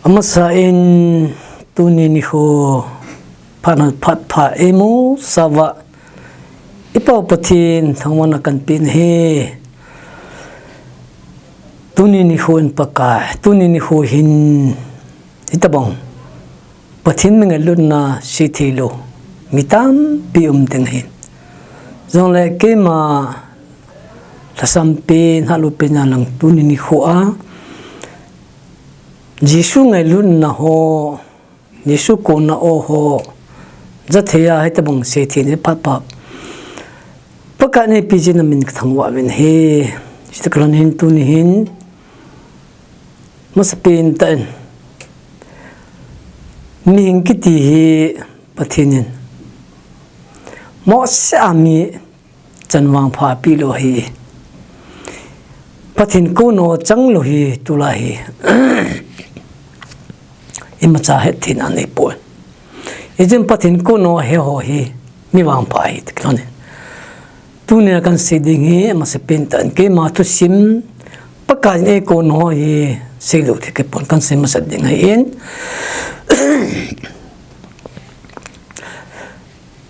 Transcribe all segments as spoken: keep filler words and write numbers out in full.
Amasa in tuni nikho phat, phat pha eimusah uva i Pau Pathen thangvahna kahin pe ahi. Tuni nikho in Pakai, tuni nikho hin hitabang Pathen mi ngailutna sei thei lou mi tampi um ding ahi. Jongle keima lhasam pen, hahlut pen a lang tuni nikho a Jesu ngailutna ho, Jesu kona o ho ja thei a hitabang sei thei ni phat pha Pakai in eipeh jeh in amin kathangvah uvin ahi. Hiche tah kah a hin tuni hin masapen tah in mihing kiti hi Pathen in mohseh a mi chan vangpha apeh lou ahi. Pathen kona o chang lou hi tulai hi imacha hetthei na nei poi. Hijeh in Pathen kona o he ho hi mi vangpha ahi ti kilhon in. Tunia kahin sei ding hi amasapen tah in keima thusim Pakai in eikona ho hi seilou thei kei pon, kahin sei masa ding ahin.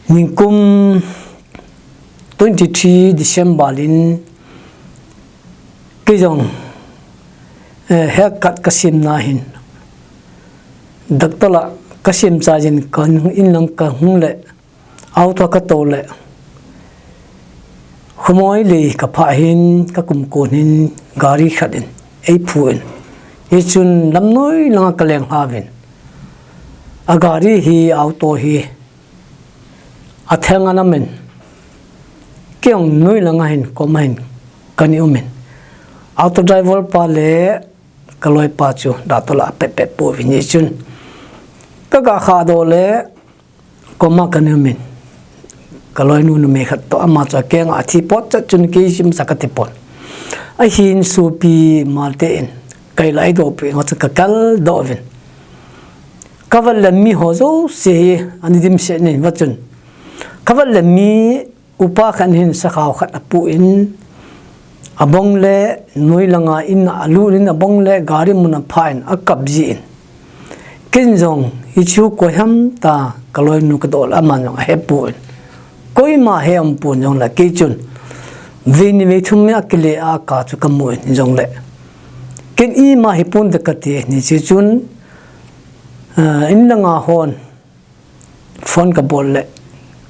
Nikum twenty-three December in kei jong, eh, haircut kasem na hin doctor lah kasem chai jin, kahin in lang kahung le auto katou le Khomoi lei kaphah hin kakum kon hin gari khat in eiphu in, hichun lamnoi langa kaleng lha uvin, agari hi, auto hi atheng ana um in, kei jong noi langa hin, koma hin kana um in, auto driver pa le kaloi pa chu doctor lah apet pet pouvin, hichun kaga khah doh le koma kana um in, kaloinu numei khat toh, ama chu akeng a athi phat chet chun kei imacha kati pon. Ahin sopi malte in kailai doh peh in, hichun kakal doh uvin, kavet le mi ho jouse hi ana dimset in, hichun kavet le mi upa khat hin sakhao khat apoh in, abang le noi langa in alut in, abang le gari mun aphah in akap jin, kei jong hichu koi ham tia kaloinu kadoh le aman jong ahepon, koima he umpon, jongle kei chun vei ni vei thum a kile a ka chu kamun, jongle kei in ima hipon te kati, hiche chun, ah, in langa hon phone kabol le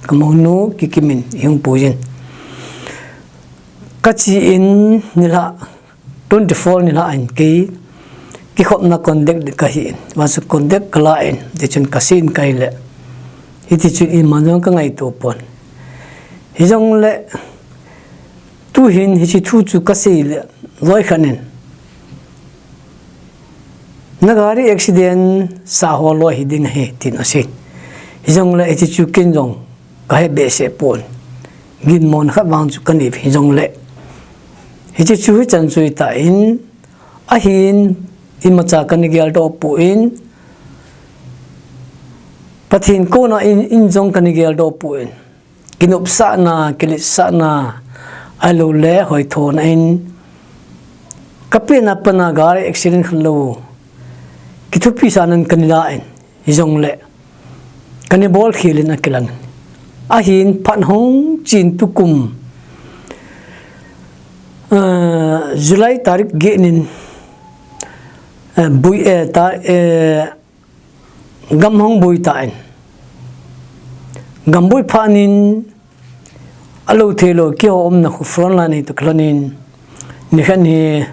kamounu Kikim in eihung puijin, kache in nilhah twenty-four nilhah in kei kikhopna contact ding kahin, hichun contact kala in, hichun kasei in kahile, hitichun ima jong kangaito pon. Hijongle tuhin hiche thu chu kasei le loi khat in, na gari accident sah ho loi hiding ahi, tin asei. Hijongle hiche chu kei jong kahe behseh pon, ginmo khat vang chu kanei, hijongle hiche chu hichan chu ahitan, ahin imacha kana geldoh pon, Pathen kona in, in jong kana geldoh pon, kinopsahna, kiletsahna, ahiloule hoithona in, kapehna pana gari accident khalou kithupisahnan kana lan, hijongle kana bolkhel in akilang. Ahin phat hung chen tukum, ah, July tarik get nin, ah, bui, eh, ta, eh, gam hung bui tan, gam bui phat nin, alou theilou keiho umna khu front line hi toh kilhon in, nikhat hi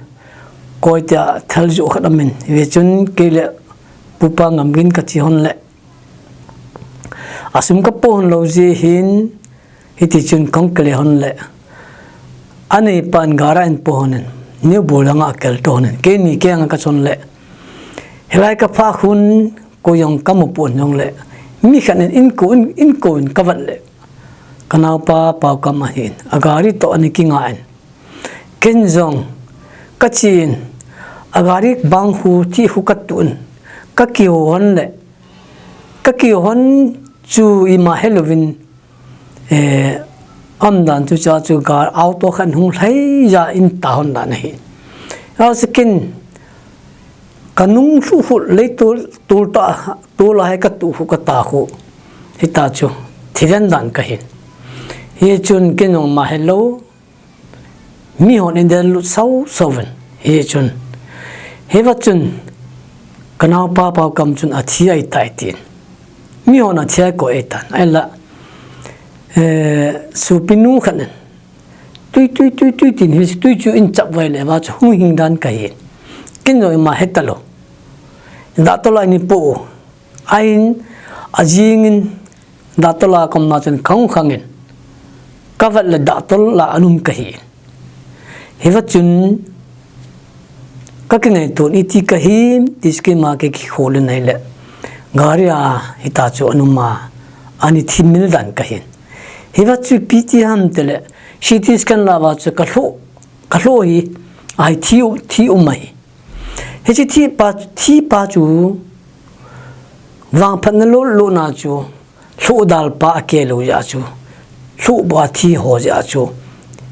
koitia thaljoh khat amin, hichun kei le Pupa Ngamgin kache hon le, asum kapoh hon lou jeh hin, hitichun kahung kile hon le, aneipan gari in apoh hon in, New Bolanga akeltoh hon in, keini kenga kachon le, hilai kaphah khun koi jong kamu pon, jongle mi khat in eikou in, eikou in kavet le, kanaopa Paokam ahin, agari toh ana kinga in, kei jong kache in, agari bang khu thi khu katuh in, kakihou hon le, kakihou hon chu ima helouvin, eh, aumdan chu, cha chu gari auto khat hung lhai jeh in ta hon dan ahi. Asekin Ka nung lhuh lhuh lei tul, tul ta, tul a hi ka tuh khu ka ta khu. Hita chu, thi den dan ka hin. Hichun kei nung ma helou. Mihon in del lut sau sau ven. Hichun. Hiva chun, ka naopa pau kam chun a thi ai tai tin. Mihon a thi ai ko ai tan. Ai la, eh, supinu khat nen. Tui, tui, tui, tui, tin hi tui chu in chap vai le va chu hung hing dan ka hin. Kin jong ima heta lou. Doctor la ni po. Ain, a jing in, doctor la kom na chun khang khang in. Ka vet le doctor la anum ka hin. Hiva chun, ka kingai tun iti ka him, ti chu keima kei kikhol in ai le. Gari a hita chu anum a, ani thi mil dan ka hin. Hiva chu ipi ti ham ti le, C T scan la va chu ka lhu, ka lhu hi, ai thi u, thi u mai. Hichi thi pa, thi pa chu, vangphatna lo, lo na chu, lhuh dal pa a ke lou jeh chu, lhuh bua thi ho jeh chu,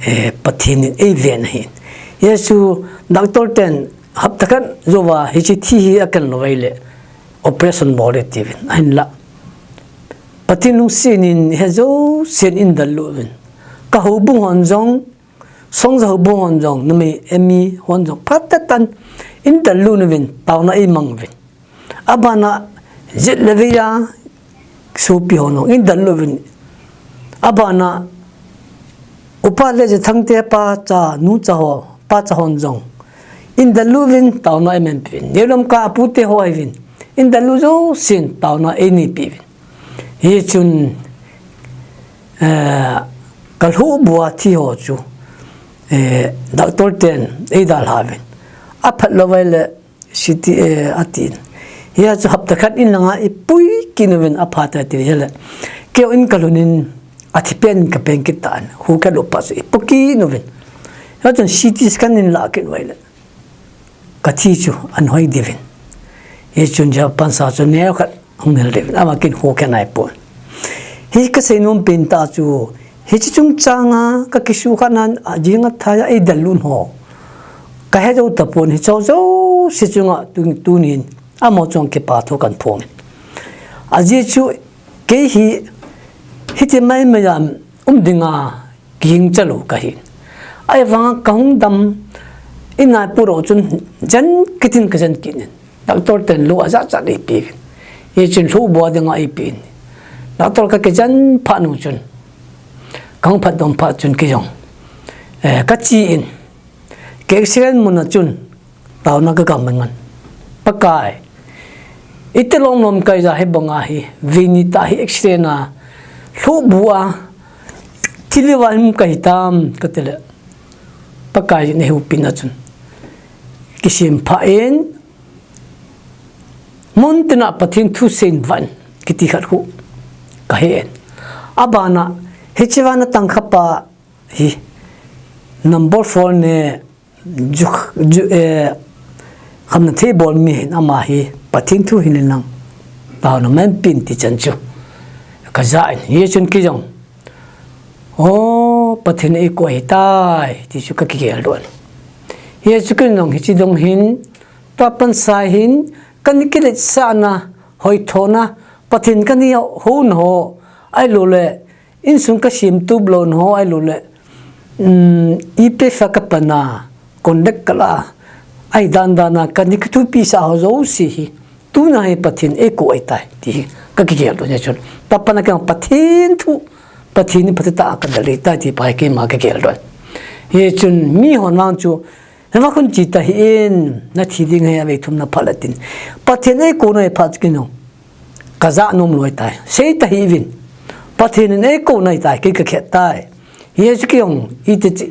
eh, Pathen in ei ven ahin. Hichu doctor ten hapta khat jouva hichi thi hi a ken lou vai le operation bol e ti uvin. Ahin la. Pathen lungset in hijou sen in dal lou uvin. Ka houbung hon jong, Songja houbung hon jong, numei Emi hon jong, phat tah tan in dal lou uvin, taona ei mang uvin. Abana, jet le vei a, sopi hon jong, in dal lou uvin. Abana, upa le je thangte pa cha, nu cha ho, pa cha hon jong. In dal lou uvin, taona ei mang uvin. Neolam ka apu te ho uvin. In dal lou jou sen, taona ei nei pi uvin. Hichun, eh, ka lhuh bua thi ho chu, eh, doctor ten ei dalha uvin. Aphat lou vai le, C T A, eh, atin. Hichu hapta khat in langa ipui kit uvin aphat a ti hile. Kei in ka lhun in athi pen ka pen kit tan. Hu ka lou pa chu ipu kit uvin. Hichun C T scan in la kit vai le. Ka thi chu an hoi diu vin. Hichun Japan sa chu neo khat hung hil diu vin. Ama kin khu khen ai pon. Hi ka seinom pen ta chu, hichi chungchang a ka kisu kha nan a jing a thai a ei dal lun ho. Ka he jou tapon hicho jouse chunga tu, tunin. Amaho chunga kipa thu kan phong. Ajeh chu kei hi hiti mai mai a um dinga kiging cha lou ka hin. Ahivanga ka hung dam in a pu ro chun jen kit in ka jen kit in. Doctor ten lou ajat jat ei pe in. Hichun lhuh bua dinga ei pe in. Doctor ka kijen phat nung chun. Ka hung phat dom phat chun kei jong. Eh, ka che in. Ka accident mun a chun. Taona ka gam ngan. Pakai. Iti lom lom ka hija hi banga hi. Vini ta hi accident a. Lhuh bua. Thili va him ka hitam ka ti le. Pakai in ei hupina chun. Kisem pha in. Mun tina Pathen thu seiyin van. Kiti khat khu. Ka he in. Abana. Hichi vana tang kha pa hi. Number four ne. Ju, ju, eh, khamna thei bol mi hin ama hi Pathen thu hin lang. Taona man pin ti chan chu. Ka ja in hichun kei jong. O, Pathen ei ko hi tai, ti chu ka kigel don. Hichu kei jong hichi dong hin, tua pan sa hin, kan kilet sa na, hoi thona, Pathen kan hi ho na ho, ai lo le, Insung ka sem tup lou ho ai lo le. Um, ipi fa ka pana, conduct ka la. Ai dan dan a, ka ni ka thupi sa ho jouse hi. Tuna hi Pathen ei ko ai tai. Ti hi, ka kigel don hichun. Ta pana ka Pathen thu. Pathen ni Pathen ta ka dal ei tai ti pa hi keima ka gel don. Hichun mi hon vang chu. Hiva khun chi ta hi in, na thi ding hi a vei thum na pha la tin. Pathen ei ko na ei pha chu kei jong. Ka ja nom lou tai. Sei ta hi vin. Pathen in ei ko na ei tai, kei ka khet tai. Hichu kei jong, iti chi.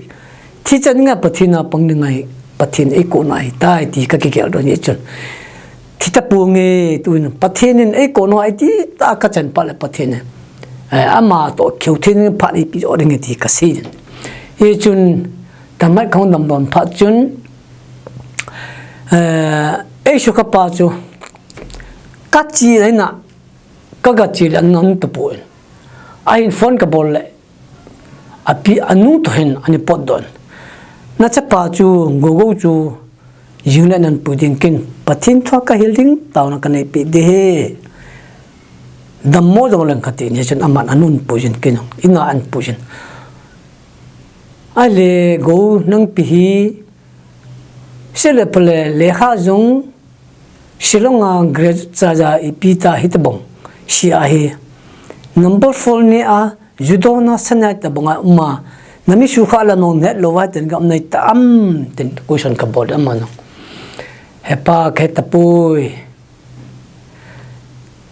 Thi chan nga Pathen a pang ni ngai, Pathen ei ko na ei tai, ti ka kigel don hichun. Thi ta pu nge, tun Pathen in ei ko na ei ti, ta ka chan pa le Pathen in. Eh, ama to kheu thin pha ni pi jo ding ti ka sei. Hichun, ta mai khong dam don pha chun, Eh, ei su ka pa chu, ka chi le na, ka ga chi le an non tu pu in. A hin phone ka bol le, a pi a nu to hin ani pot don. Na chapa chu, go go chu, Jing le nan pui ding kin, Pathen thu a kahil ding, taona kanei pi ding ahi. Dammo jong leng kati, hichun aman anun pui jin kin, ina an pui jin. Ahile Gou Nangpi hi, sile pale lekha jong, Shillong a graduate cha ja ipi ta hitobang, sia hi. Number four ni a, Judo na sanai tabang a uma, nami sukha la nong het lou vai ten gam nai ta am, ten question kabol ama nong. Hepa kahe tapoi.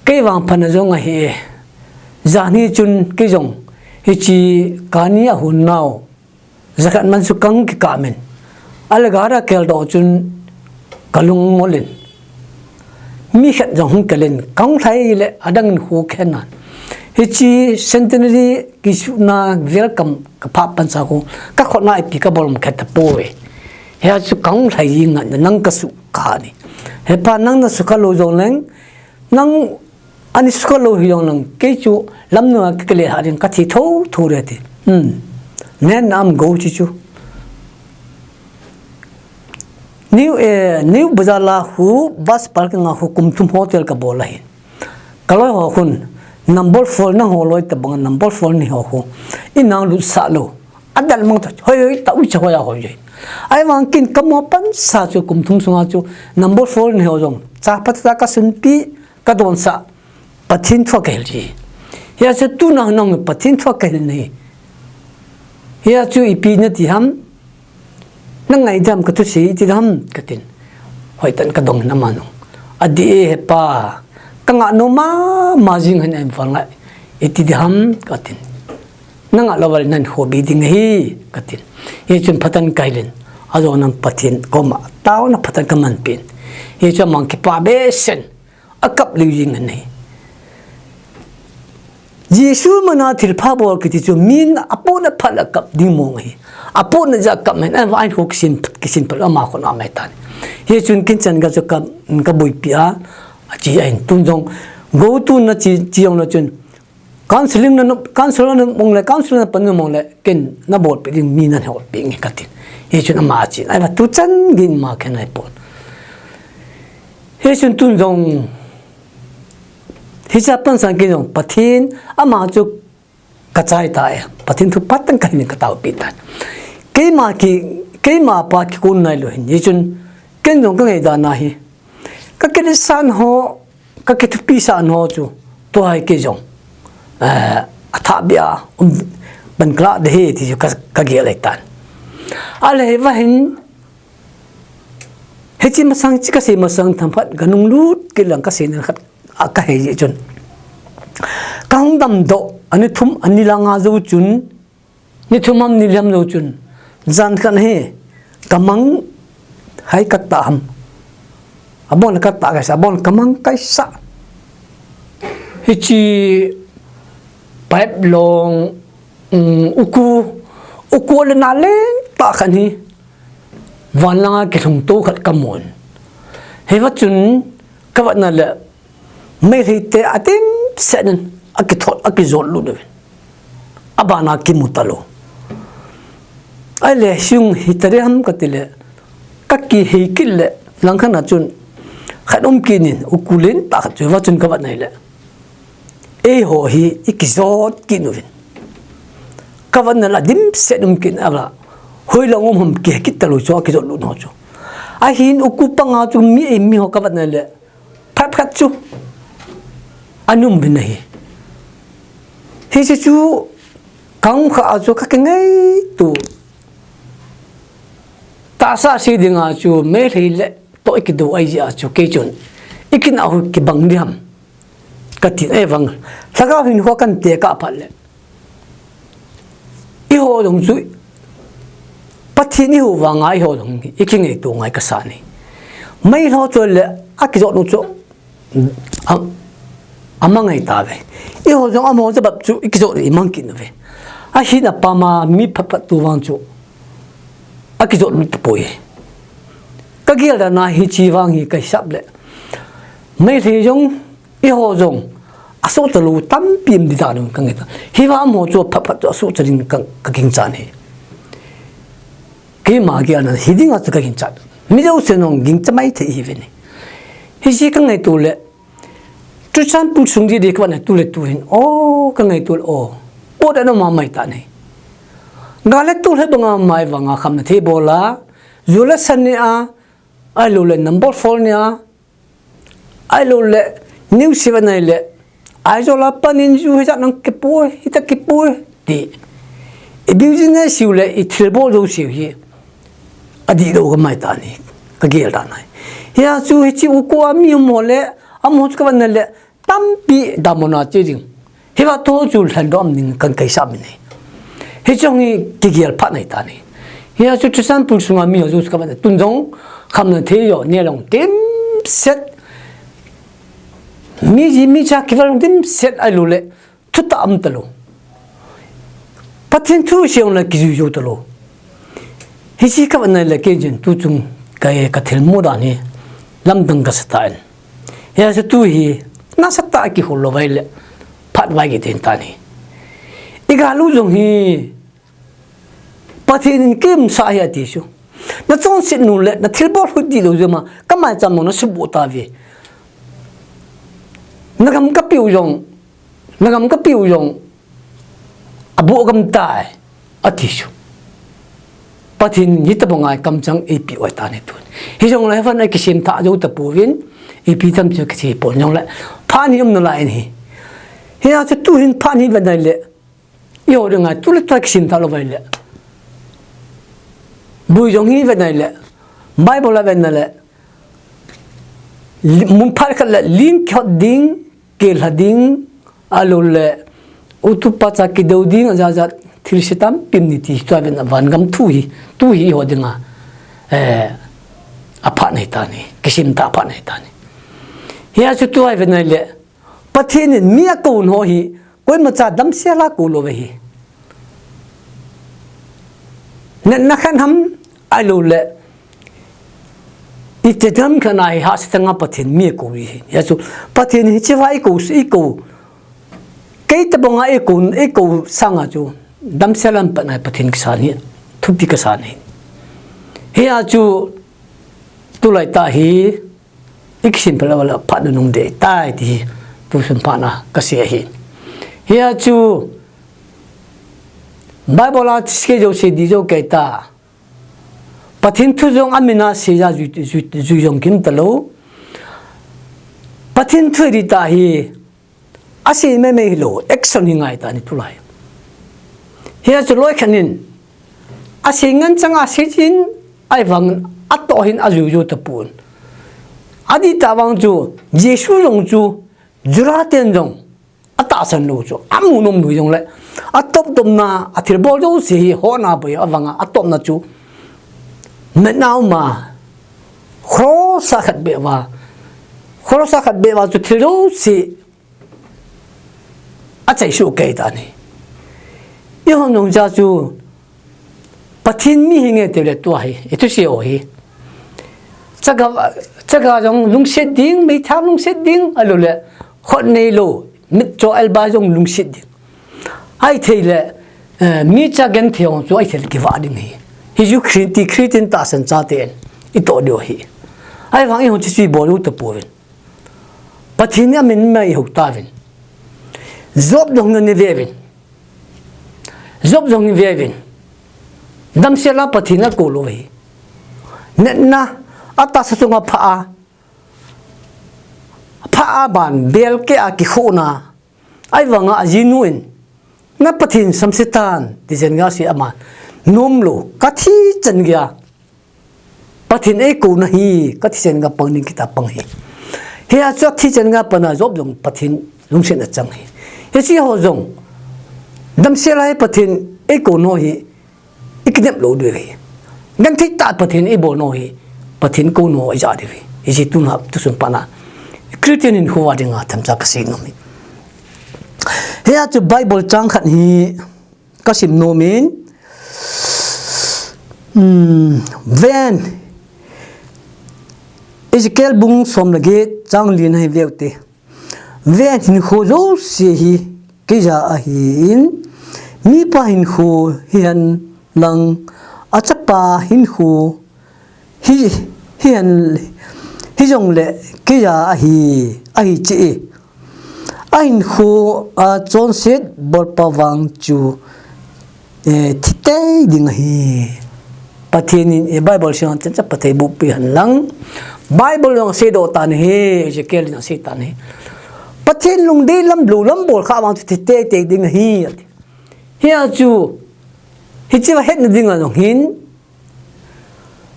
Kei vang phatna jong ahi e. Janhi chun kei jong, hiche kani a hun nau. Jakhat man chu kang kikah min. Alegara keldoh chun kalung ngol in. Mi khat jong hung kel in, kang lhai le adang in khu khen nan. Hiche centenary kisuna welcome kapha pansa khu, kakhut na ipi kabol um khat tapoi. Hia chu kang lhai ngan nang kasu kha ni. Hepa nang nasukha lou jong leng, nang ani sukha lou hi jong leng, kei chu lamnu a kikale ha ding kathi thotho re ti. Hmm. Nen nam Gou chi chu. New, eh, New Bazar la khu bus parking a khu kum thum hotel kabol ahi. Kaloi ho khun number four nangho loi tabang number four ni ho khu. Inang lutsah lou. Adal mang ta, hoi, hoi, ta, ui, cha, hoi, a, hoi, hoi. Ahivang kin kamo pansa chu kum thum sunga chu number four ni ho jong. Cha phatah a kasunpi, kadonsah. Pathen thu a kahil ji. Hia chu tuna nang Pathen thu a kahil nei. Hia chu ipi nati ham. Nangai dam kathusei iti dam katin. Hoitah in kadong in ama nong. Adih e hepa. Kangah nom mama jing hen em val ngai. Iti dam katin. Nangah lou val nan khobi ding ahi, katin. Hichun phatah in kahil in, ajo nan Pathen koma, taona phatah in kaman pin. Hichun amang kipa behseh in, akap lih jing ahi. Jesu mana thilpha bol kiti chu, min apotna phat le kap ding mong ahi. Apotna jeh a kap men, an va in kho kisin, kisin phat ama khun amai tan. Hichun kin chan ga chu ka, kabuipi a, achi ahin tun jong, Gou tun na chi, chi jong na chun, Counseling na, counselor na mong le, counselor na pan na mong le, ken na bolpi ding mi na holpi nge katin. Hichun ama chin, ai va tuchan gin ma ken ai pon. Hichun tun jong, hicha pansan ken jong, Pathen, ama chu kachai ta e, Pathen thu phat in kahin kataopi ta. Keima ki, keima pa kikon nailou hin, hichun, ken jong kangai dan ahi. Kakiletsah ho, kakithupisah ho chu, tua hi kei jong. Eh, athah bia, um, ban kala de he, ti chu ka, kagel ahitan. Ahile hiva hin, hiche masang, hiche kasei masang themkhat, kanung lut kit lang kasei na khat, a kahei jeh chun. Kahung damdoh, ani thum, ani langa jou chun, Ni thum ham ni li ham jou chun, jan khat hi, kamang hai kata ham. Abon kata kaisa, abon kamang kaisa. Hiche pipe long, um, uku, uku le na lentah khat hi, van langa kilhung to khat kamun. Hiva chun, kavet na le, Meitei te adimset in akithot, akijot lut uvin. Abana kimu talou. Ahile, hiche hi tadi ham kati le, kakihei kit le, langkhat a chun, khat um kit in, uku lentah khat chu, hiva chun kavet na hile. Eiho hi, ikijot kit uvin. Kavet na la, dimset um kit in, ala, hoilang um ham kihe kit talou chu, akijot lut ho chu. Ahin uku panga chu, mi ei mi ho kavet na le, Phat phat chu. Anum bin ahi. Hiche chu, kahung kha a chu kakingaito. Tahsa sei dinga chu, Meitei le toh ikidou ahi jeh a chu, kei chun. Ikinah u kibang ding ham. Katin ahivang. Lhagao hin ho kante kah phat le. Eiho jong chu, Pathen eiho vanga eiho jong, ikingaito ngai kasa ni. Meitei ho chu le, akijot nu chu, a, amang ngai tave. Eiho jong amaho jabap chu, ikijot ni imang kit uve. Ahin apam a mi phat phat tu vang chu, akijot nu tapoi. Kagel dan a hiche vang hi kahisap le. Meitei jong, Eiho jong, asohcha lou tampi um ding dan kangaito. Hiva amaho chu phat phat chu asohcha ding ka, kaginchat e. Keima gel a hiding a chu kaginchat. Mi jousen jong ging chamai thei ihiuvin ahi. Hiche kangaito le, Churachandpur sung didi kavet na tule tuhin, o, kangaito le, o, o da na mamai tan ahi. Gal le tol hi banga mai vanga khamna thei bol a, ju le sa ne a, ahilou le number four ne a, ahilou le news hi vet na le, Aizawl a panin ju hijat nang kipui, hita kipui, ti. I business u le i thilbol jouse u hi adihlou kamai tan ahi, kagel tan ahi. Hia chu hiche u ko a mi um ho le, amaho chu kavet na le, tampi damlouna che ding. Hiva to chu lhendoh am ding kan kaisah min ahi. Hiche hi kigel phat ahi tan ahi. Hia chu Churachandpur sunga mi ho chu kavet na tun jong khamna thei jo ne long dimset. Mi ji mi cha kival long dimset ahilou le. Thutah um talou. Pathen thu seijong le kijui jou talou. Hiche kavet na le kei jin tu chung ka, kathilmu dan hi lamdang kasa tan. Hia chu tu hi nasatah a kihol lou vai le phat vai kiti tan ahi. I gal u jong hi Pathen in keima sa hi ati chu. Na chonset nom le, na thilbol hoi dihlou jeh ma, kamai cham nom na suboh tauve. Na gam kapeh u jong, na gam kapeh u jong, aboh gam tai, ati chu. Pathen in hitobang a kamchang eipeh u ahi tan ahi tun. Hijongle hivang a kisemthah jou tapouvin, ipi tam chu kithi pon jongle, phat hi um nalai in ahi. Hia chu tuhin phat hi vet na le, Eiho dinga tule tua kisemthah lou vai le. Boi jong hi vet na le. Bible a vet na le. Li-, mun phat khat le ling kihot ding, kelha ding, ahilou le. Utupa cha kidou ding, ajat jat thilse tampi um ni ti tua vet na vangam thu hi, tu hi eiho dinga. Eh, aphat ahi tan ahi, kisemthah aphat ahi tan ahi. Hia chu tua hi vet na le. Pathen in mi akou ho hi, koima cha damsel a kou lou ahi. Natna khat ham, ahilou le. Iche dam khat a hi hahsa tah a Pathen mi akou ahi. Hia chu, Pathen hiche va eikou, eikou. Kei tobang a eikou, eikou sanga chu. Damsel a pat na Pathen kasa hi, thupi kasa ahi. Hia chu, tulai tah hi, I kisim phat le phat nunung ding tai ti hi, tusun phat na kasei ahi. Hia chu, Bible a sei jou sei ding jou kei ta. Pathen thu jong amin a sei a jui, jui, jui jong kim talou. Pathen thu ding ta hi, Asei mei mei hilou, action hi ngai ta ni tulai. Hia chu loi khat in, asei ngen chang a sei jin, ahivang atoh hin ajui jou tapon. Adih tah vang chu, Jesu jong chu, Juda ten jong, atahsan lou chu, amu nom lou jongle, atop topna, athilbol jouse hi, hona boi avanga, atopna chu, metna uma, cross a khat beh uva, cross a khat beh uva chu thil jouse, Achaisuh kei ta ni. Eiho nung ja chu Pathen mi hi nge tile tua hi, i thusei u hi. Chaga, chaga jong lungset ding, meithal lungset ding, ahilou le, khut neilou, mitcho elba jong lungset ding. Ahithei le, eh, mi cha genthei jong chu ahithei le kivah ding ahi. Hichu Christi-, Christian tahsan chaten, i toh diu ahi. Ahivang eiho chu chu i bol u tapouvin. Pathen in amin ma i hou tauvin. Job jong na ni veuvin. Job jong ni veuvin. Damsel a Pathen akou lou ahi. Natna, atahsa chunga pha a. Pha a ban, bel keh a kikhohna. Ahivanga ajinu in. Na Pathen samse tan, ti jen ga sei ama. Nomlou, kathi chan geiya. Pathen eikou nahi, kathi chan geiya pang ding kiti a pang ahi. Hia chu athi chan geiya pan a Job jong Pathen lungset achang ahi. Hiche ho jong, damsel a hi Pathen eikou nau hi, i kinep lou diu ahi. Genthei tah Pathen eibol nau hi, Pathen kou nau ija diu ahi. Hiche tuna, tusun phat na. Christian hinkho a dinga themcha kasei nom ahi. Hia chu Bible chang khat hi, kasim nom in, um, ven, Ezekiel bung som le get chang li na hi veu te. Ven hinkho jouse hi keija ahin, mipa hinkho hihen lang, achapa hinkho hi, hi hen, hijongle keija ahi, ahi chi e. Ahinkho a chonset bolpa vang chu, eh, thi tei ding ahi. Pathen in, eh, Bible sim chan cha Pathen bupi hen lang. Bible jong seidoh tan ahi, Ezekiel in asei tan ahi. Pathen lungdei lam, lou lam bol kha vang chu thi tei tei ding ahi, ati. Hia chu, hiche va hetna ding a jong hin,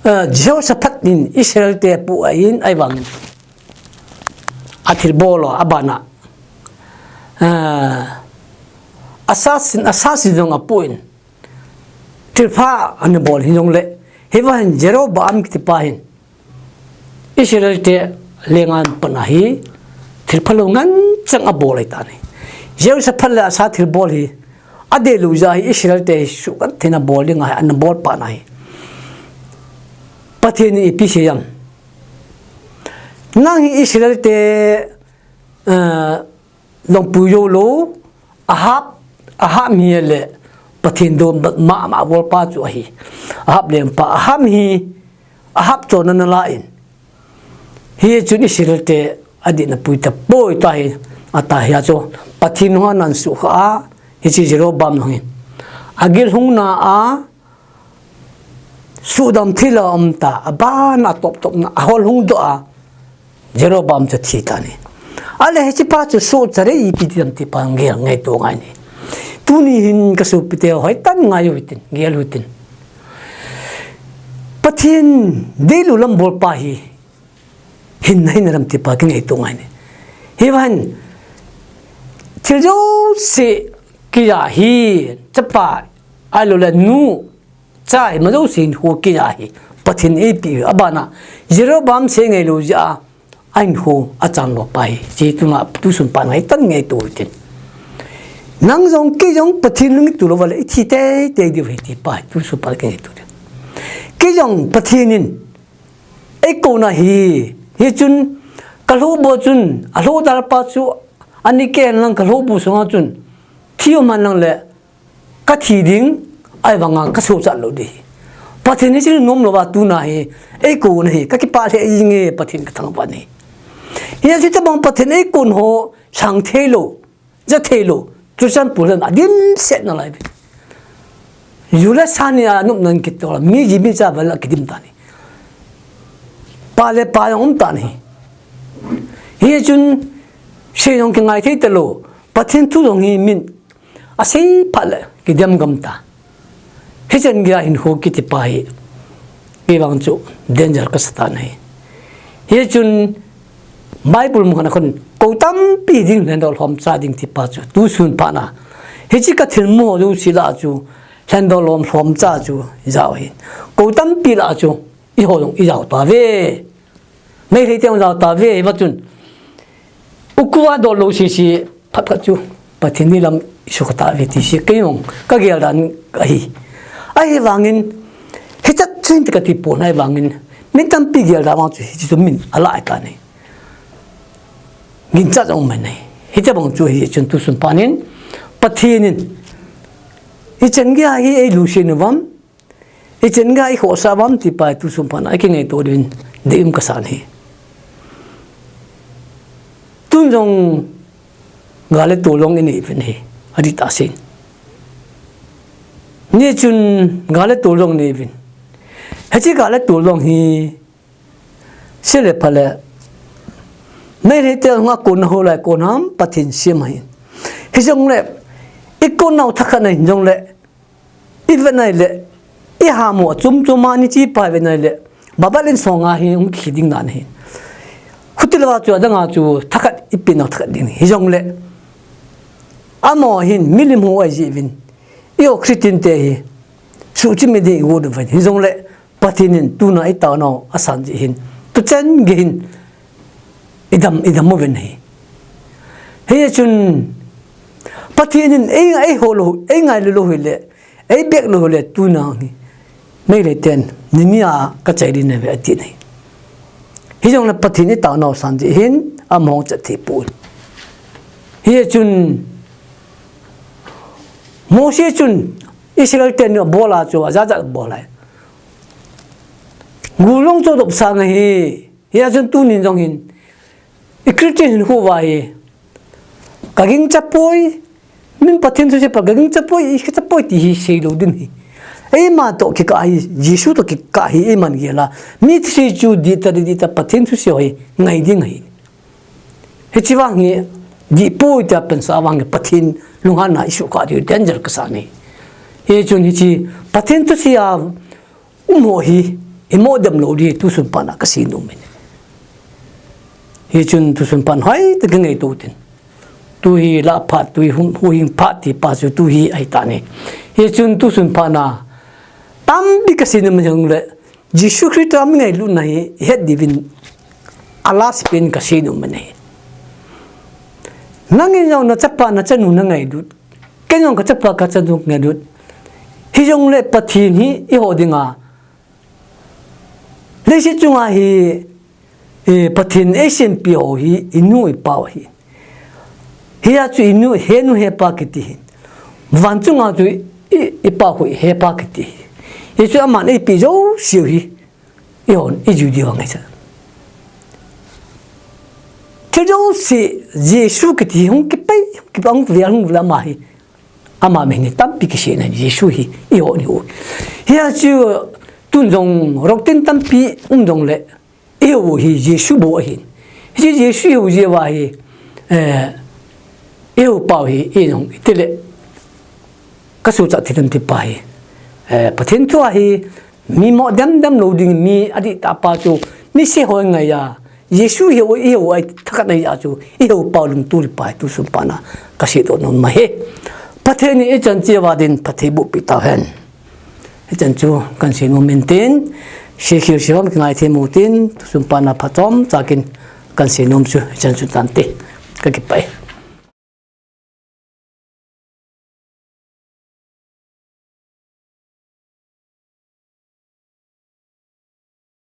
eh, Jehoshaphat in Israel te apoh ahin, ahivangin athilbol u, abana, eh, Asa sin, Asa sin jong apoh in, thilpha ana bol hijongle, hiva hin Jeroboam kitipa hin Israel te lenggam pan ahi, thilpha lou ngen chang abol ahitan ahi. Jehoshaphat le Asa thilbol hi, adei lou jeh a hi Israel te hi suhngah theina bol ding ahi, ana bol pan ahi. Pathen in ipi asei em? Nang hi Israel te, eh, lungpui jou lou, Ahab, Ahab hi le Pathen douna mama bolpa chu ahi. Ahab lengpa, Ahab hi, Ahab chonna nala in. Hichun Israel te adihna pui tapoi tahi, ati hia chu. Pathen hung a nan sukha a, hiche Jeroboam hung in. Agil hung na a, sudam thei lou aum ta, abana toptop na, ahol hung doh a, Jeroboam chu thi tan ahi. Ahile hichepa chu sohcha dei ipi ti ham ti pa gel ngaito ngai in. Tuni hin ka sopite ho, hoitah in ngai u hitin, gel u hitin. Pathen deilou lam bolpa hi, hinna, hinna lam ti pa kingaito ngai in. Hiva hin, thil jouse keija hi, chapa, ahilou le nu, cha ima jouse hinkho keija hi Pathen in eipeh u, abana Jeroboam sei ngailou jeh a, ahinkho achan lou pa hi, hiche tuna tusun pa ngai tan ngaito u hitin. Nang jong kei jong Pathen lung ituh lou va le ithi tei tei diu ahi ti pa hi tusun pa kingaito u hitin. Kei jong Pathen in eikouna hi, hichun ka lhohbu chun, alhohdal pa chu, ani kei lang ka lhohbu sunga chun, thi um hen lang le, ka thi ding, ahivanga ka sohcha lou ding. Pathen hi chu nom lou va tuna hi, eikouna hi, ka kipah lheh jing e Pathen ka thangvah in. Hiche tobang Pathen eikouna ho, sang thei lou, ja thei lou, Christian pulhen adimset nalai ve. Ju le sa ni a nopna kitol, mi ji mi cha val a kidim tan ahi. Pa le pa jong um tan ahi. Hichun, sei jong kingai thei talou, Pathen thu jong hi min asei phat le kidem gam ta. Hichan geiya hinkho kiti pa hi, kei vang chu danger kasa tan ahi. Hichun Bible mun khat a khun kou tampi ding lhendoh lhomcha ding ti pa chu tusun phat na. Hiche ka thilmu ho jouse lah a chu lhendoh lhom lhomcha chu jao ahi. Kou tampi lah a chu eiho jong ijao tauve. Meitei te jong jao tauve, hiva chun. Ukhuva doh lou sese, phat khat chu Pathen ni lam isukha tauve ti hi kei jong ka gel dan ahi. Ahivangin, hichat chu hin ti kati pon ahivangin, mi tampi gel dan vang chu hiche chu min alah tan ahi. Ginchat jong um ahi. Hiche bang chu hichun tusun phat in, Pathen in, ichan geiya hi eilusei uvam, ichan geiya ikhohsah uvam ti pa hi tusun phat na kingaito diuvin deium kasa ahi. Tun jong gal le tol jong inei uvin ahi, adih tah sen. Nichun gal le tol jong inei uvin. Hiche gal le tol jong hi, sei le pha le, Meitei te jong akonna ho lai konna ham Pathen sem ahi. Hijongle, ikonna u thakhat na hijongle, ivet na hile, iham u achom chom a ni chi pa ivet na hile, Babel in songa hi hung kikhel ding dan ahi. Khuti louva chu adang a chu thakhat ipi nau thakhat ding ahi. Hijongle, amaho hin milim ho ahi jeh uvin, eiho Christian te hi suhchim ding igot uvin. Hijongle, Pathen in tuna itaonau asan jeh hin, tuchan gei hin idam, idam uvin ahi. Hichun Pathen in ei, eihol lou, eingailu lou hile, eibek lou hile tuna hi Meitei ten ni ni a kachai ding ahi ati ahi. Hijongle Pathen itaonau asan jeh hin amaho chat thei poi. Hichun Mose chun Israel ten abol a chu ajat jat abol ahi. Gul jong chu dopsang ahi. Hia chun tunin jong hin, i Christian hinkho uva hi, ka gingcha poi, min Pathen thusei pa ka gingcha poi, i kicha poi ti hi seilou ding ahi. Eima toh kikah hi, Jesu toh kikah hi, eiman gel a. Mi thusei chu dihtah, dihtah Pathen thusei ho hi ngai ding ahi. Hiche vang hi, dih poi tia pensah vang hi, Pathen lunghanna i suhkhah diu danger kasa ahi. Hichun hiche, Pathen thusei a um ho hi, i mo dem lou ding, tusun phat na kasei nom in. Hichun tusun phat hoitah in kingaito tin. Tu hi lah phat, tu hi hung, huhhing phat ti pa chu tu hi ahitai. Hichun tusun phat na tampi kasei nom in, hung le, Jesu Christa mi ngailutna hi, het diuvin a last pen kasei nom in ahi. Nangin jong na chapa na chanu na ngailut. Ken jong ka chapa ka chanu ngailut. Hijongle Pathen hi eiho dinga, leiset chunga hi, eh, Pathen eisempeh ho hi, i nu i pau ahi. Hia chu i nu, he nu he pa kiti ahi. Van chunga chu i, i pau hi, he pa kiti ahi. Hichu aman eipeh jouseu hi, eihon i ju diu angai sa. Thil jouse Jesu kiti hung kipai, hung kipai, hung vel, hung vel ama hi. Ama min hi tampi kisei na Jesu hi, eiho ni u. Hia chu tun jong rotten tampi um jongle, eiho hi Jesu bou ahi. Hiche Jesu eiho jeh uva hi, eh, eiho pau hi, ei jong, itile, ka suhchat thei dem ti pa hi. Eh, Pathen thu a hi, mi mo dem dem lou ding, mi adihtah pa chu, mi se ho ngai a. Jesu eiho, eiho a thakhat ahi a chu, eiho pau lungtup pa hi tusun phat na kasei doh nom ahi. Pathen in ichan cheh uva din phatthei boh peh tauhen. Hichan chu kasei nom in tin, seikhel sei vang kingai thei mo tin, tusun phat na phat chomcha kin kasei nom chu, hichan chu tante. Ka kipah e.